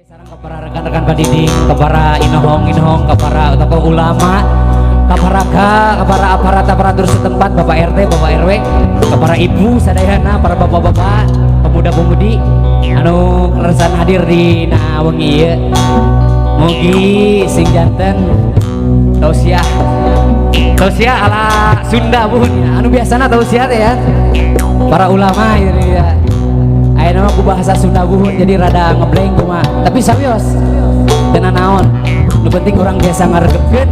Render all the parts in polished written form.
Sareng ka para rekan-rekan padidik, ka para inohong-inohong, ka para tokoh ulama, ka para ka para aparat-aparatur setempat, Bapak RT, Bapak RW, ka para ibu sadayana, para bapak-bapak, pemuda-pemudi anu kaleresan hadir di na wengi ieu. Mugi sing janten tausiah. Tausiah ala Sunda bun ya. Anu biasana tausiah teh ya. Para ulama gitu ya. Ayeuna mah ku bahasa Sunda buhun jadi rada ngeblank kumaha. Tapi sawios teu naon. Nu penting urang biasa ngaregepkeun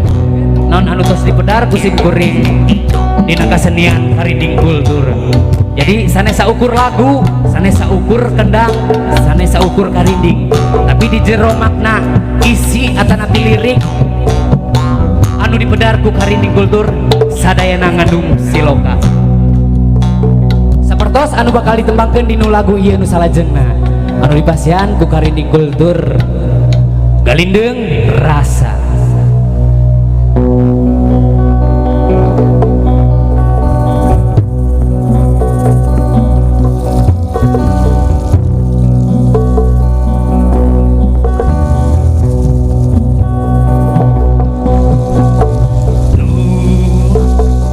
naon anu tos dipedar ku sim kuring dina kasenian karinding kultur. Jadi sanes saukur lagu, sanes saukur kendang, sanes saukur karinding. Tapi di jero makna isi atanapi lirik anu dipedar ku karinding kultur sadayana ngandung siloka. Sapertos anu bakal ditembangkeun dinu lagu ieu nu salajengna anu dipasihan ku karinding kultur Galindeung Rasa.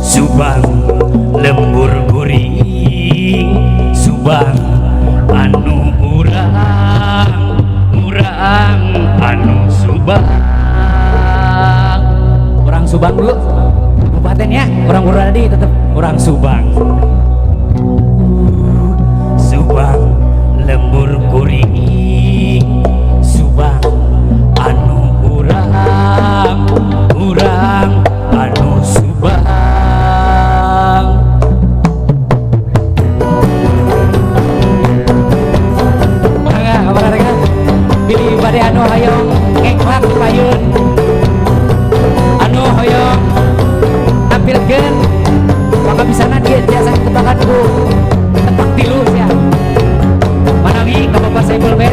Subang lembur kuring, Subang anu urang, urang anu Subang. Orang Subang dulu kabupaten ya, orang Purwadadi tetep orang Subang. Subang lembur kuring, Subang anu urang, urang anu Subang. Mangga kabar-kabar pilih bade anu hoyong ngeklat payun, anu hoyong tampilkeun pangabisana dia tiasa ditebakan ku tepak tilu sia. Manawi ka Bapak Saiful B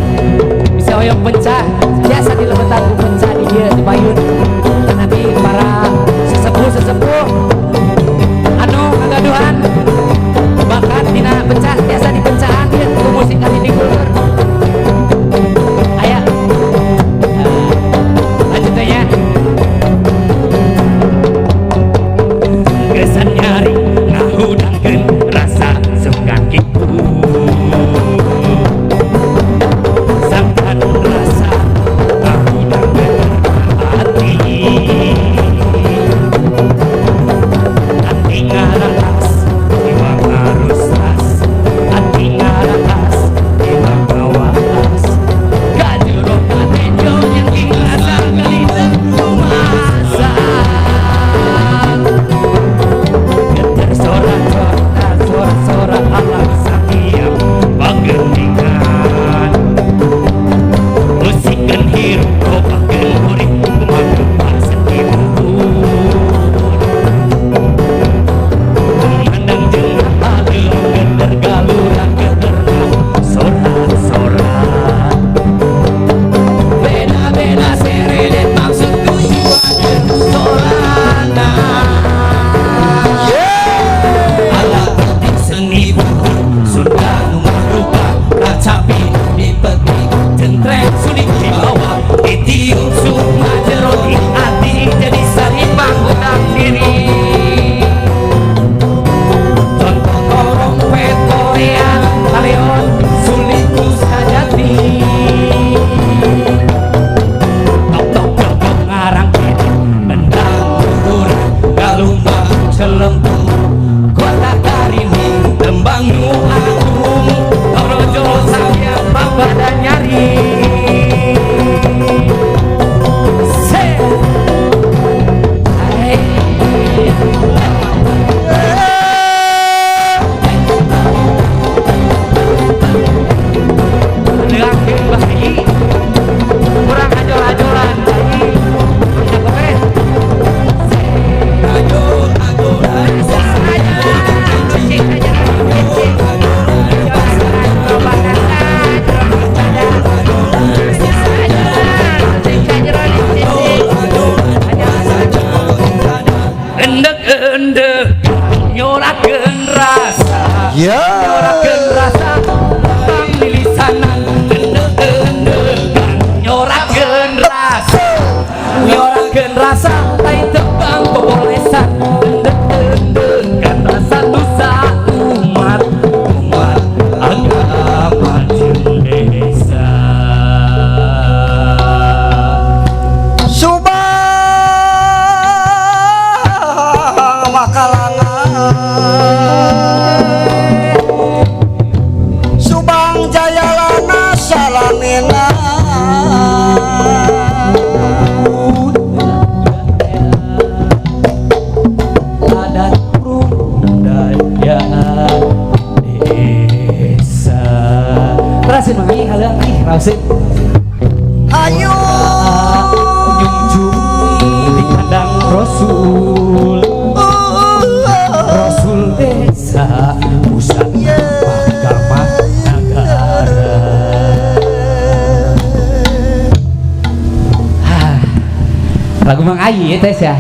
Manehna. Adat budaya desa. Terasin Mang Ai halang ih rausin. Hayu. Nyungcung di kandang Rasul. Rasul desa pusat mahkamah negara. Hah, lagu Mang Ai ya, Tes ya.